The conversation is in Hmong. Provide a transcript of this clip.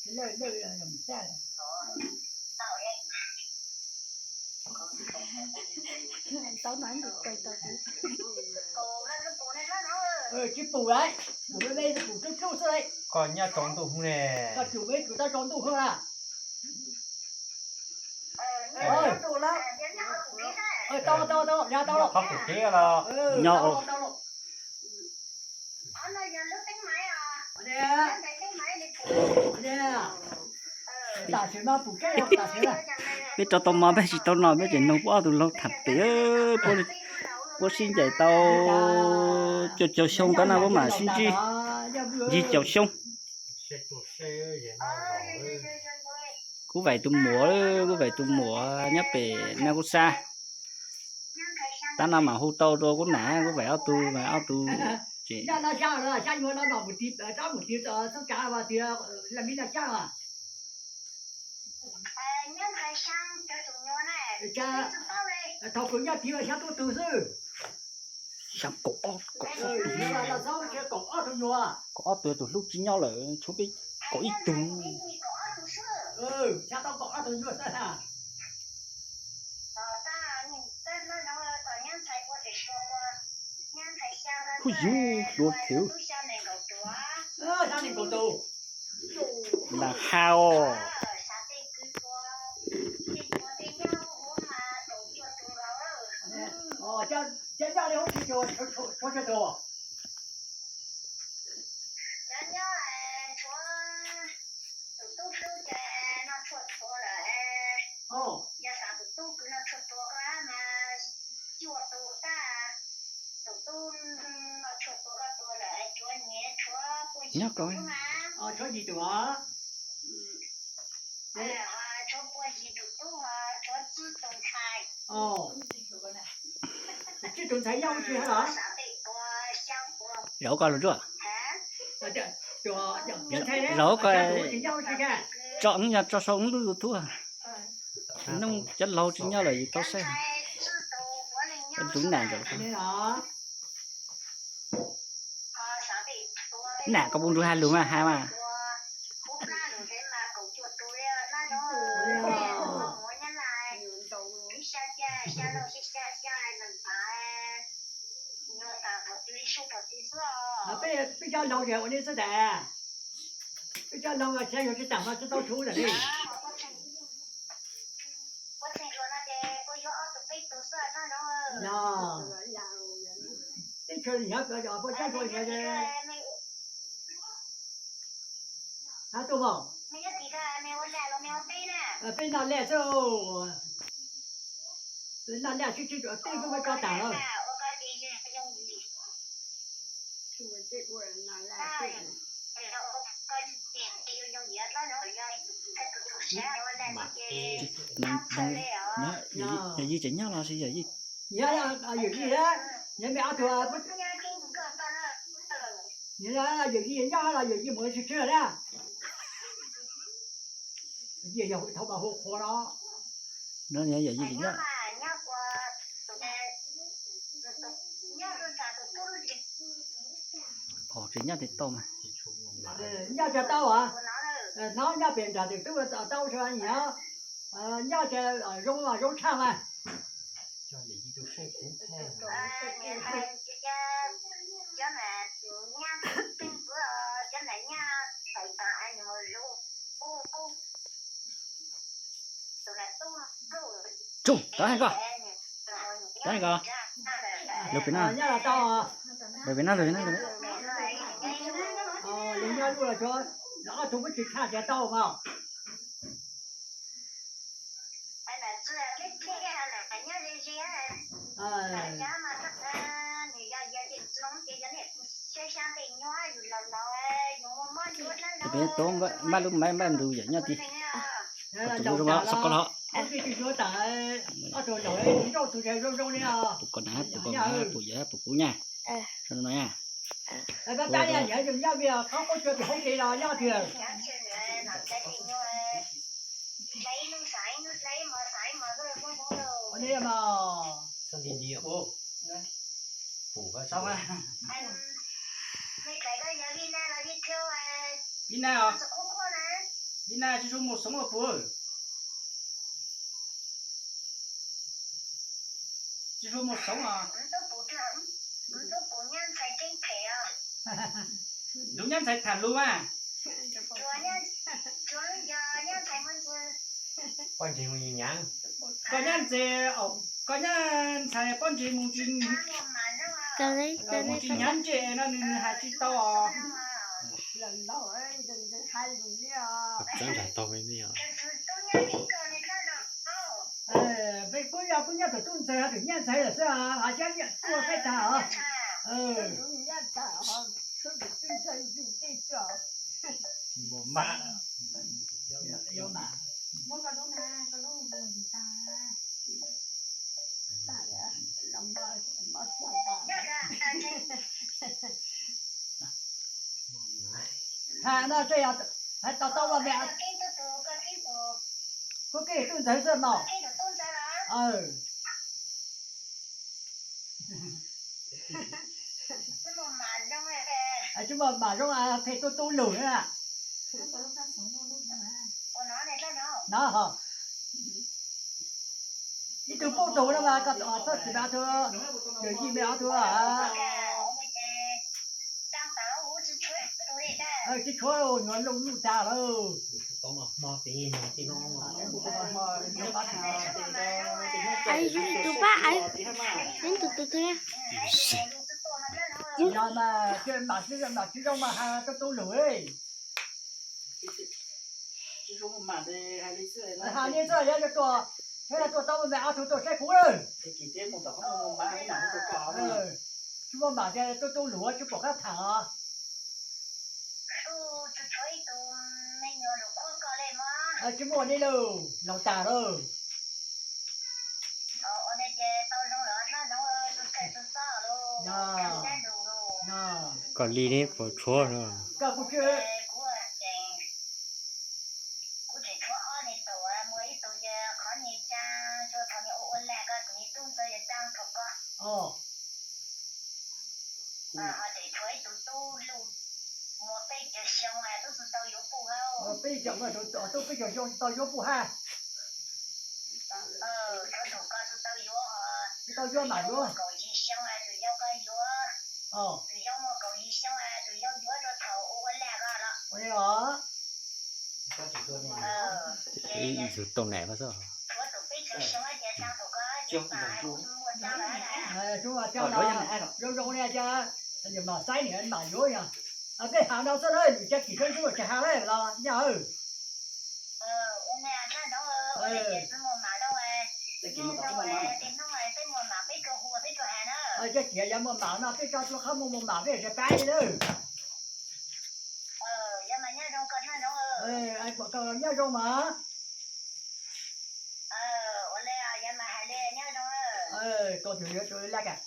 Tsis pum lawm, pum me pum pluj pluj xwb lawm. Koj nyob tsaus ntuj hwv ne. Koj tsum me tsum tau tsaus ntuj hwv na. Tau tau tau, ya tau los. Qhov pum kev los. Nyob tau los. Peb rau tau mov peb tsis tau no peb tseem nug puab ob tug laug tham pem, puab sib ncaim tau cuaj caug xyoo tab no puab mam sib ntsib. Yim caum xyoo. Kuv vaim tus muam, kuv vaim tus muam nyob pem Naj Kub Xab. Tab no mam hu tau rau kuv nam, kuv vaim ob tug, ob tug ces Thaum kuv nyob tid mas xyab tuaj tug xwb. Xyab kaum ob, kaum ob tug nyuag, kaum ob tug tus hlub tsis nyob lawm tshuav peb kaum ib tug. Huj yus, hluav thev. Lam hau. Nyob koj. Zaum koj los tsuaj. Zaum koj tso, yog tso sau lub YouTube. Nub cov laug tsis nyob lawm yus tau saib. Tus nam ntawd, nam koj puas ntsuag hais lus mas hais mas. Peb cov laug ces ua li xwb tas, peb cov laug mas tsis yog tsis tam mas tsis tau tshuav tam li. Teb chaws nyiam puas teb chaws nyiam, hab tuaj mas. Peb noj laj xwb, noj laj sib sib teb kuj muab tso tas lawm. Yog Yij tseem nyob los sis yog Yij? Yog Yij, yog Yij nyob los yog Yij mus tsis tsis na. Yog hu qhov no. No yog Yij tseem nyob. Tseem nyob tes tau mas. Nyob tsis tau as, hnov nyob pem nram tes tub tau nyiam, nyob zoo zoo tshaj mas. Tsuj, tau hais koj, tau hais koj. Lawv pem no, lawv pem no, lawv pem no, lawv pem no. Ob tug muab tsis tshaj tias tau mas. Tus pem tod npaj lub maiv npaj ntug yawm nyob tid. Tus zoo xov koj los. Tus koj na, tus koj na, tus yawm tus kuv nyaj. Vib Nai os. Li na tsis tshua mus xoov os puas? Tsis tshua mus xoov os. Tus nyab ntxhais tham lus mas. Poj ntseeg mus nyav. Koj nyab ntxhais, koj nyab ntxhais poj ntseeg mus tsis, mus tsis nyav ntse no nws hais tsis tau os. Peb kuj yog kuj nyob tus tub ntxhais ho tus nyab ntxhais lawm xwb os, hais thiab niam tuaj peb tag os. Tham no tej yog hais tau tau ua me, kuv kij tub ntxhais xwb no. Tsis muaj mam zoo phem tu tu lug na. No ho, ib tug pub tug no mas koj txhob tsis me ob tug, yawm yij me ob tug. Tsis tshuav nyuag loj loj tag lawm. Tus pab, tus tus tus. Yog mas mam tsis zoo mas hais tu tu lug. Hais li xwb, yog tuaj, yog tuaj tau me ob tug tuaj saib kuv lawm. Tsis muaj mam tias tu tu lug tsis pom qab tham os. Tsis muaj li lawm, laus tas lawm. Koj li ne puas tshuav no? Koj kuv tsis Peb cov muaj tus tub peb cov xyoo tsis tau yuav puj haj. Tsis tau yuav mam yuav. Ua li os. Tus tau nam xwb. Tsuas zoo zoo li cas, mam saib niam mam yuav yog. Peb has no xwb na, nws cov kim sab ntsuab tsis has lawm los nyaj. Cov kim yog muaj mam no peb tso rau qhov muaj muaj mam peb tsis pab li lawm. Pom koj nyob zoo mas. Koj tus yuav tus laj kas.